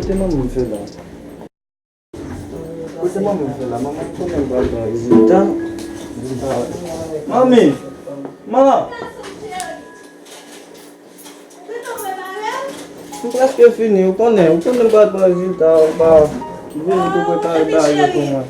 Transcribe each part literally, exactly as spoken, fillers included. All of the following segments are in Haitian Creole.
Kote manmi m fè la? Kote manmi m fè la? Manman m konnen m pral pran rezilta. Manmi! Manman! M prèske fini, ou konnen, ou konnen m pral pran rezilta, ou pa vini pou prepare bagay yo pou mwen.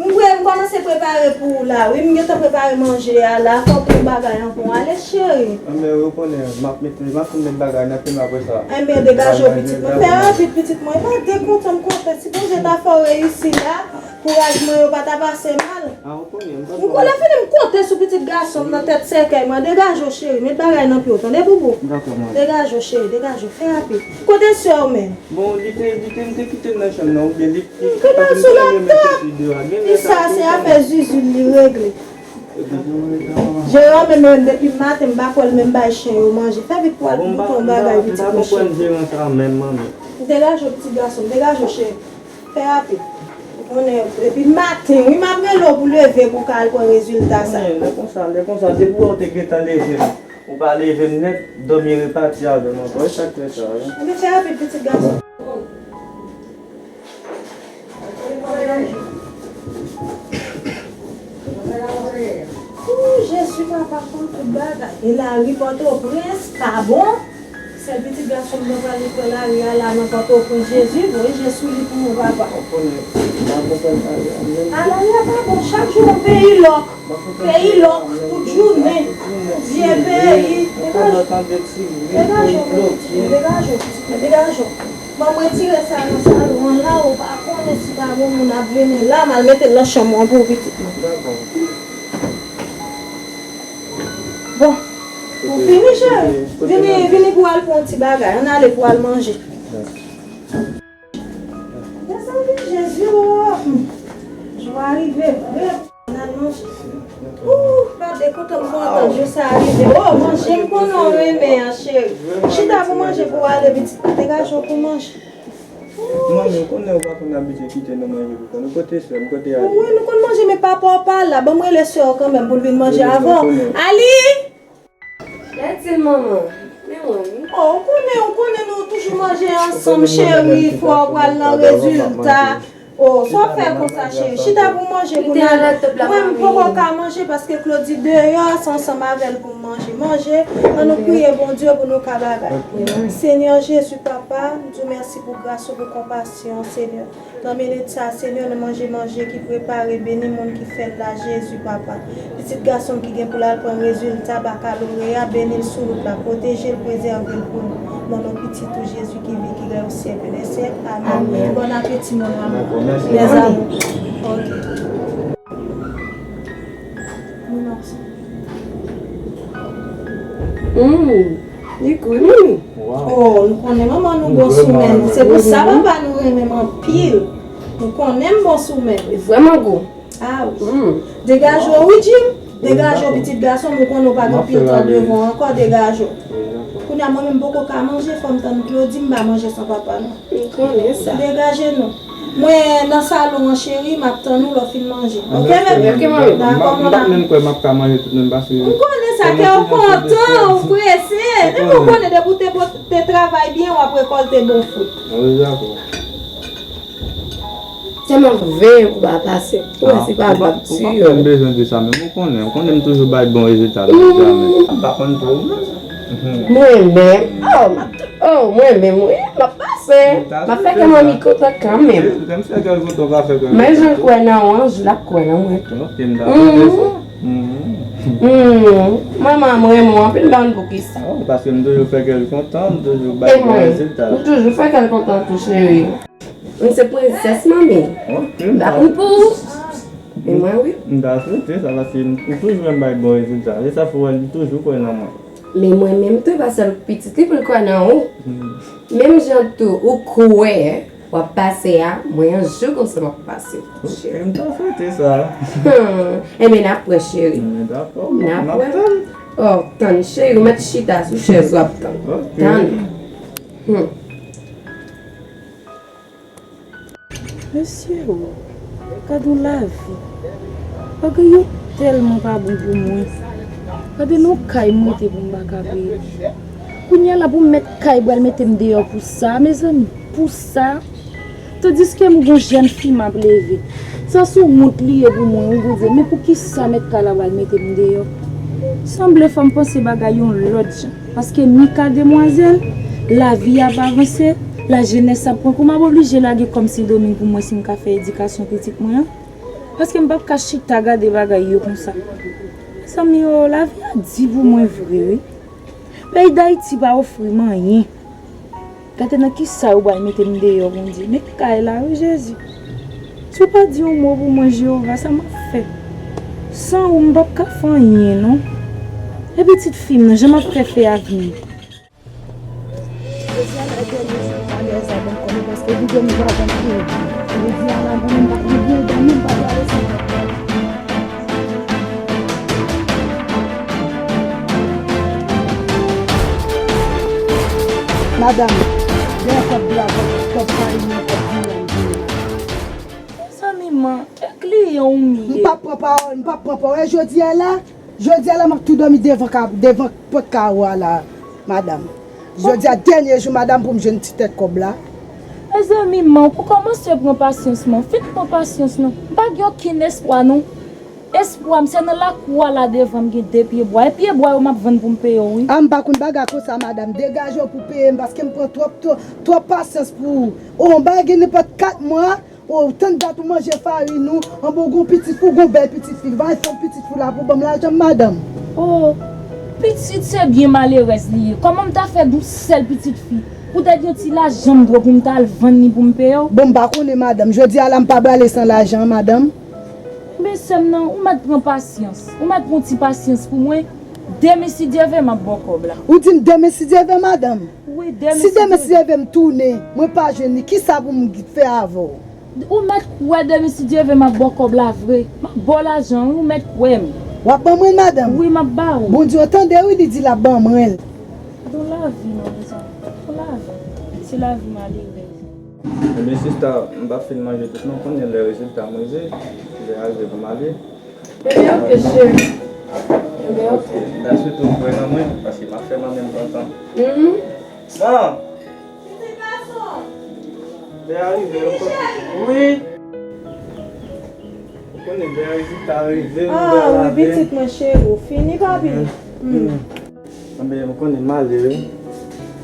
M pre-, m kòmanse prepare pou ou la, wi, m gentan prepare manje a la, fò w pran bagay an pou w ale, cheri. Enben, ou konnen, m ap mete, m ap fin met bagay nan pen apre sa. Enben, degaje w, pitit mwen. Fè rapid, pitit mwen. E pa dekontan m kontan. Si Bondye ta fè w reyisi la, kouraj mwen yo pa ta pase mal. Ah, ou konnen, m pa... M konnen fini, m konte sou pitit gason m nan tèt sèkèy mwen. Degaje w, cheri. Met bagay nan pye w, tande, boubou? Dakò, manmi. Degaje w, cheri. Degaje w. Fè rapid. Kote sè w menm? Bon, li te, li te, m te kite l nan chanm nan, oubyen li, li, li pa t renmen soti deyò a. Li sa, se afè Zuzu li regle. Jeran menm, menm depi maten, m pa kwè l menm bay chen yo manje. Fè vit pou al bouke yon bagay, pitit mwen cheri. Bon, m pa, m pa, m pa konprann jeran sa menm, manmi. Degaje w, pitit gason m, degaje w, cheri. Fè rapid. Ou konnen, depi maten, wi, m ap rele w pou leve pou w ka al pran rezilta sa. Konnen, lè konsa, lè konsa, depi w te gentan leve m. Ou pa leve m nèt, dòmi repati avè m ankò. E sa k fè sa, wi. Anben, fè rapid, pitit gason. Ooh, Jezi, papa, konn tout bagay. E lari Pòtoprens pa bon. Sèl pitit gason m nan pral lekòl lari a la nan Pòtoprens. Jezi, voye je sou li pou mwen, papa. Ou konnen, m pa konprann lari a menm. A, lari a pa bon. Chak jou yon peyi lòk. Peyi lòk, tout jounen. Vye peyi. Degaje w, degaje w, pitit mwen, degaje w, pitit mwen, degaje w. Ban m retire sa nan salon an la, ou pa konnen si pa gen moun ap vini la, m al mete l nan chanm ou an pou ou, pitit mwen. Bon, ou fini, cheri? Vini, vini pou al pran yon ti bagay. Ann ale pou al manje. Mezanmi, Jezi, o! Jou a rive vre. Ann al manje. Ooh, gade kontan m kontan jou sa a rive. O, manje m konnen w renmen an, cheri. Chita pou manje pou w ale, pitit. Degaje w pou manje. Manmi, ou konnen ou pa konn abitye kite nou manje pou kont nou. Kote sè m, kote Ali? Wi, nou konn manje, men papa w pa la. Ban m rele sè w kanmenm pou l vin manje avè w. Ali! Gentil, manman. Men mwen, wi. O, ou konnen, ou konnen nou toujou manje ansanm, cheri. Fò w pral nan rezilta. O, sa w fè konsa, cheri? Chita pou manje kounye a. Mwen, m poko ka manje paske Claudy deyò, se ansanm avè l pou m manje. Manje, ann nou priye Bondye pou nou ka bagay. Senyè Jezi, papa, m di w mèsi pou gras ou, pou konpasyon, Senyè. Nan minit sa, Senyè, nou manje manje ki prepare, beni moun ki fè l la, Jezi, papa. Pitit gason m ki gen pou l al pran rezilta bakaloreya, beni l sou wout la, pwoteje l, prezève l pou nou. Nan non pitit ou, Jezi, ki viv, ki rèy o syèk dè syèk. Amèn. Amèn. Bon apeti, mon amour. Dakò, mèsi. Mes amours. Ok. Mon amour. Mm. Li gou wi, manmi. Oh, nou konnen manman nou bon sou men. Se pou sa papa nou renmen m anpil. Nou konnen m bon sou men. Li vrèman gou. Ah wi. Mm. Degaje w wi, Jim. Degaje w, pitit gason m, ou konnen w pa gen anpil tan devan w ankò, degaje w. Kounye a mwen menm m poko ka manje, fò m tann Claudy, m pa manje san papa non. M konnen sa. Degaje nou. Mwen nan salon an, cheri, m ap tann ou lè w fin manje. Ok, bebe? Ok, manmi. Dakò, mon amour. M pa menm kwè m ap ka manje tout menm paske... M konnen sa, kè w kontan, ou prese. Depi w konnen, depi w te, te travay byen, w ap rekòlte bon fwi. Wi, dakò. Sèlman veye pou pa pase. Ou wè se pa bab ti yo. Ou pa bezwen di sa menm, ou konnen, ou konnen m toujou bay bon rezilta nan egzamen. M pa konn pou ou menm. Mwen menm, oh, m ap tou, oh, mwen menm, wi, m ap pase. M ap fè kè manmi kontan kanmenm. M fè kè l kontan, w ka fè kè l kontan. Men jan l kwè nan ou an, jou l ap kwè nan mwen tou. Ok, m ta swete sa. Manman m renmen w anpil, m pa konn poukisa. Oh, paske m toujou fè kè l kontan, m toujou bay bon rezilta. M toujou fè kè l kontan tou, cheri. M se prensès, manmi. Ok, m ta... Ou pou ou. E mwen, wi. M ta swete sa, paske ou toujou renmen bay bon rezilta. Se sa fè w wè li toujou kwè nan mwen. Men mwen menm tou, e pa sèl pitit li pou l kwè nan ou. Menm jan tou, ou kwè w ap pase a, mwen yon jou konsa m ap pase. Ok, m ta swete sa. Enben, n ap wè, cheri. Enben, dakò. N ap wè. M ap tann. Oh, tann, cheri, ou mèt chita sou chèz ou ap tann. Ok. Tann. Hmm. Mesye o, gad yon lavi. Bagay yo tèlman pa bon pou mwen. Gade nan kay m rete pou m pa ka peye. Kounye a la pou m mèt kay pral mete m deyò pou sa, mezanmi, pou sa. Tandiske m gon jèn fi m ap leve. Sa se wont li ye pou mwen, wi, Bondye. Men poukisa mèt kay la pral mete m deyò? Sanble fò m panse bagay yon lòt jan. Paske Mika demwazèl, lavi ap avanse, lajenès ap pran kou, m ap oblije lage kòm Sendomeng pou m wè si m ka fè edikasyon pitit mwen an. Paske m p ap ka chita gade bagay yo konsa. Mezanmi o, lavi a di pou mwen vre, wi. Peyi Dayiti pa ofri m anyen. Gade nan kisa yo pral mete m deyò, Bondye. Men kay la, wi, Jezi. Si w pa di yon mo pou mwen, Jewova, sa m ap fè? San ou, m p ap ka fè anyen, non. E pitit fi m nan, jan m ap fè fè avni? Jodi a la dènye jou malè sa ban kòm paske li gen mizè avè m tou. Jodi a la mwen menm pa gen byen dòmi, m pa prale san. Madanm, dèyè kòb la, kòb, kòb kay mwen, kòb dimanm. Mezanmi, man, e kliyan w m ye. M p ap pran pawòl, m p ap pran pawòl. E jodi a la, jodi a la, m ap tou dòmi devan ka, devan pòt kawo a la, madanm. Jodi a dènye jou, madanm, pou m jwenn ti tèt kòb la. Mezanmi, man, ou kòmanse pran pasyans, man. Fin pran pasyans, non. M pa gen okenn espwa, non. Espwa m, se nan lakou a la devan m gen de pye bwa. E pye bwa yo m ap vann pou m peye w, wi. A, m pa konn bagay konsa, madanm. Degaje w pou peye m, paske m pran twòp, twòp, twòp pasyans pou ou. O, m pa gen nenpòt kat mwa. O, tann dat ou manje farin ou. Anben, ou gon pitit fi, ou gon bèl pitit fi. Va al fè pitit fi w la pou ban m lajan m, madanm. O, pitit se byen malerèz li ye. Kòman m ta fè gon sèl pitit fi? Poutèt yon ti lajan m dwe pou m ta al vann li pou m peye w? Bon, m pa konnen, madanm. Jodi a la, m pa prale san lajan, madanm. Men sè m nan, ou mèt pran pasyans. Ou mèt pran ti pasyans pou mwen. Demen, si Dye vle, m ap ba w kòb la. Ou di m demen, si Dye vle, madanm? Wi, demen, si Dye vle. Si demen, si Dye vle, m tounen, mwen pa jwenn li, kisa pou m fè avè w? Ou mèt kwè demen, si Dye vle, m ap ba w kòb la vre. M ap ba w lajan, wi, ou mèt kwè m. W ap ban mwen l, madanm? Wi, m ap ba ou. Bondye, w tande, wi, li di l ap ban mwen l. Gon lavi, non, mezanmi. Gon lavi. Se lavi malerèz. Ebyen, sista, m p ap fin manje tout non, konnen lè rezilta m rive, lè a rive pou m ale. Ebyen, oke, cheri. Ebyen, oke. Mèsi tou, kwè nan mwen, paske m ap fè manman m kontan. Mhm. Ah! Lè a rive, yo kontan. Wi. Ou konnen lè a rive, ta rive, m pral avè. Ah, wi, pitit mwen cheri, ou fini, papi? Mhm. Hmm. Anben, ou konnen m ale, wi.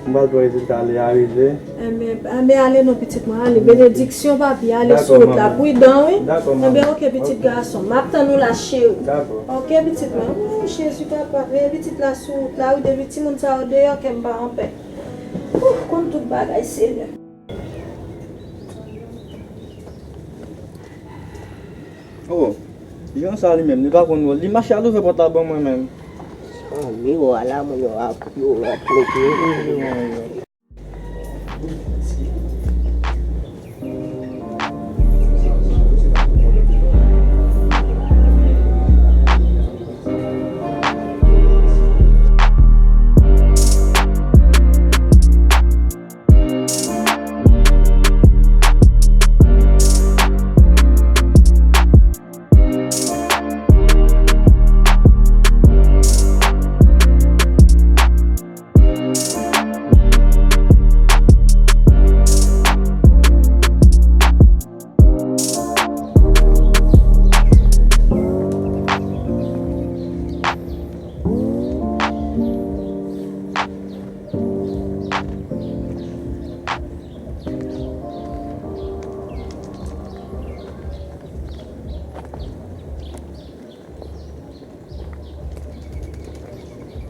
M pral pran rezilta lè a rive. Enben, enben, ale non, pitit mwen, ale. Benediksyon, papi, ale sou wout la. Dakò, manman. Pridan, wi. Dakò, manman. Enben, oke, pitit gason. M ap tann ou la, cheri. Dakò. Oke, pitit mwen. Ou, Jezi papa, veye pitit la sou wout la, wi, depi timoun sa yo deyò, kè m pa anpè. Ou konn tout bagay, Senyè. Oh, Jan sa li menm, li pa konn wòl. Li mache al ouvè pòt la ban mwen menm. Oh, miwa la, moun yo ap, yo ap plede.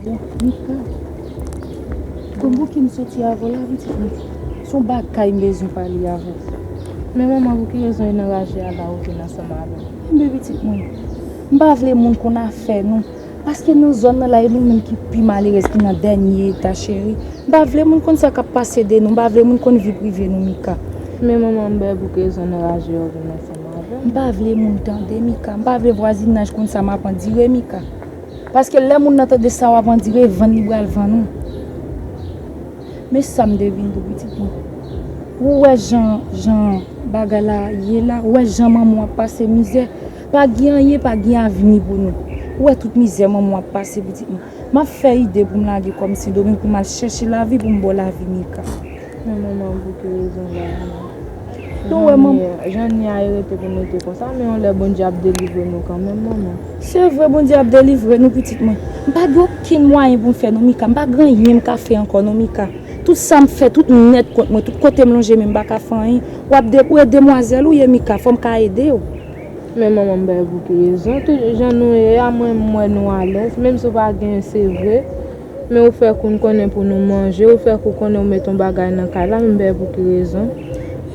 Bon, Mika. Bon, pou ki m soti avè w la, pitit mwen? Se yon bagay m bezwen pale avè w. Men manman, pou ki rezon e nan raje a la ou vin ansanm avè m? Enben, pitit mwen, m pa vle moun konn afè nou. Paske nan zòn nan la, e nou menm ki pi malerèz, ki nan dènye eta, cheri. M pa vle moun konn sa k ap pase de nou. M pa vle moun konn vi prive nou, Mika. Men manman, m bèl pou ki rezon nan raje a ou vin ansanm avè m? M pa vle moun tande, Mika. M pa vle vwazinaj konn sa m ap andire, Mika. Paske lè moun nan tande sa w ap andire, vann li pral vann ou. Men sa m te vin di w, pitit mwen. Ou wè jan, jan bagay la ye la, ou wè jan manman w ap pase mizè. Pa gen anyen, pa gen avni pou nou. Ou wè tout mizè manman w ap pase, pitit mwen. M ap fè ide pou m lage kò m Sendomeng pou m al chèche lavi pou m ba w lavi, Mika. Men manman, pou ki rezon la? Nou wè, manman. Jan n ye a, e rete pou n rete konsa, men yon lè Bondye ap delivre nou kanmenm, manman. Se vre, Bondye ap delivre nou, pitit mwen. M pa gen okenn mwayen pou m fè non, Mika. M pa gen anyen m ka fè ankò non, Mika. Tout sa m fè, tout nèt kont mwen, tout kote m lonje men m pa ka fè anyen. W ap de, ou e demwazèl ou ye, Mika, fò m ka ede w. Men manman, m bay pou ki rezon? Tout jan nou ye a, mwen, m wè nou alèz, menm si w pa genyen, se vre. Men ou fè kou n konnen pou nou manje, ou fè kou konnen ou met yon bagay nan kay la, men m bay pou ki rezon?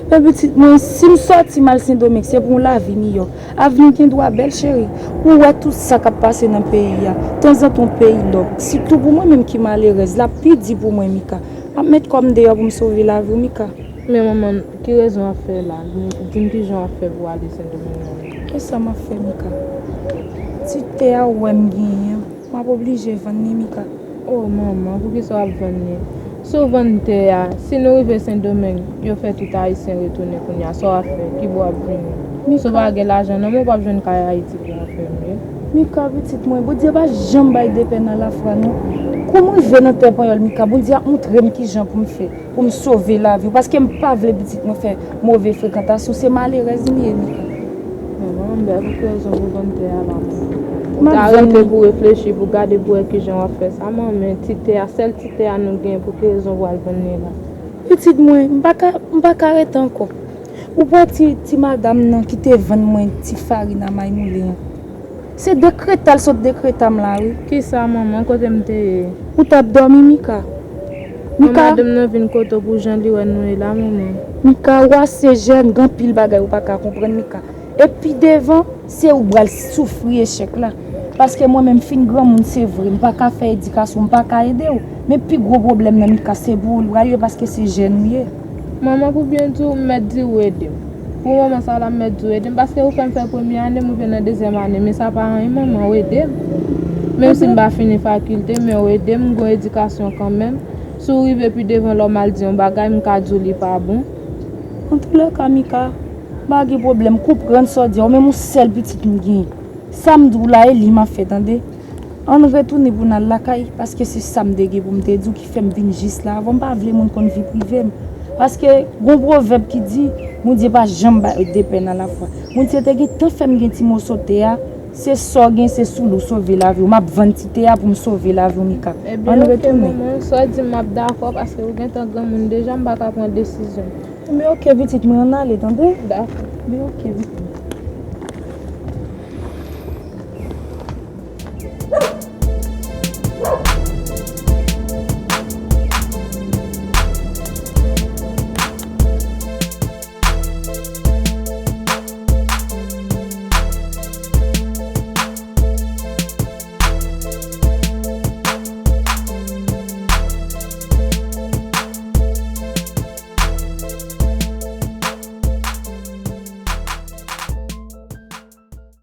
Ebyen, pitit mwen, si m sòti m al Sendomeng, se pou yon lavi miyò. Avni gen dwa bèl, cheri. Ou wè tout sa k ap pase nan peyi a. Tanzantan yon peyi lòk. Sitou pou mwen menm ki malerèz, l ap pi di pou mwen, Mika. M ap met kò m deyò pou m sove lavi w, Mika. Men manman, ki rezon w ap fè la? Di m, di m kijan w ap fè pou w ale Sendomeng nan. E sa m ap fè, Mika? Ti tè a ou wè m genyen an, m ap oblije vann li, Mika. O manman, poukisa w ap vann li? Si w vann tè a, si nou rive Sendomeng, yo fè tout Ayisyen retounen kounye a, sa w ap fè? Ki bò w ap vini? Si w pa gen lajan nan men w, w p ap jwenn kay Ayiti pou w anfèmen. Mika, pitit mwen, Bondye pa janm bay de pèn a lafwa, non. Kou m rive nan tè panyòl, Mika, Bondye ap montre m kijan pou m fè pou m sove lavi w, paske m pa vle pitit mwen fè move frekantasyon, se malerèz m ye, Mika. Manman, m bay pou ki rezon pou vann tè a la, manman? Ou ta rete pou reflechi, pou gade pou wè kijan w ap fè sa, manman, men ti tè a, sèl ti tè a nou gen, pou ki rezon pou w al vann li la? Pitit mwen, m pa ka, m pa ka rete ankò. Ou pa wè ti, ti madanm nan ki te vann mwen ti farin a may moulen an? Se dekreta l sot dekreta m la, wi. Kisa, manman? Kote m te ye? Ou t ap dòmi, Mika. Manman, madanm nan vin kote w pou jan li wè nou ye la, manman. Mika, ou ase jèn, gen anpil bagay ou pa ka konprann, Mika. E pi devan, se ou k pral soufri echèk la. Paske mwen menm, m fin granmoun, se vre, m pa ka fè edikasyon, m pa ka ede w. Men pi gwo pwoblèm nan, Mika, se pou ou l pral ye, paske se jèn ou ye. Manman, pou byen di w, m mèt di w ede m. Pou moman sa la, m mèt di w ede m, paske ou fè m fè premye ane m, rive nan dezyèm ane, men sa pa anyen, manman, ou ede m. Menm si m pa fini fakilte, men ou ede m, m gen yon edikasyon kanmenm. Si w rive pi devan, lè w mal di yon bagay, m ka di w li pa bon. Antoulèka, Mika, pa gen pwoblèm, konprann sa w di a, ou menm yon sèl pitit m genyen. Sa m di w la, e li m ap fè, tande. Ann retounen pou n al lakay, paske se sa m te gen pou m te di w ki fè m vin jis la. Avan, m pa vle moun konn vi prive m. Paske gon pwovèb ki di, Bondye pa janm bay de pèn alafwa. Bondye te gentan fè m gen ti moso tè a, se sa w gen, se sou li w sove lavi w. M ap vann ti tè a pou m sove lavi w, Mika. Ann retounen. Ebyen, oke, manman, sa w di m, m ap dakò, paske ou gentan granmoun deja, m pa ka pran desizyon. Ebyen, oke, pitit mwen, ann ale, tande? Dakò. Ebyen, oke, pitit mwen.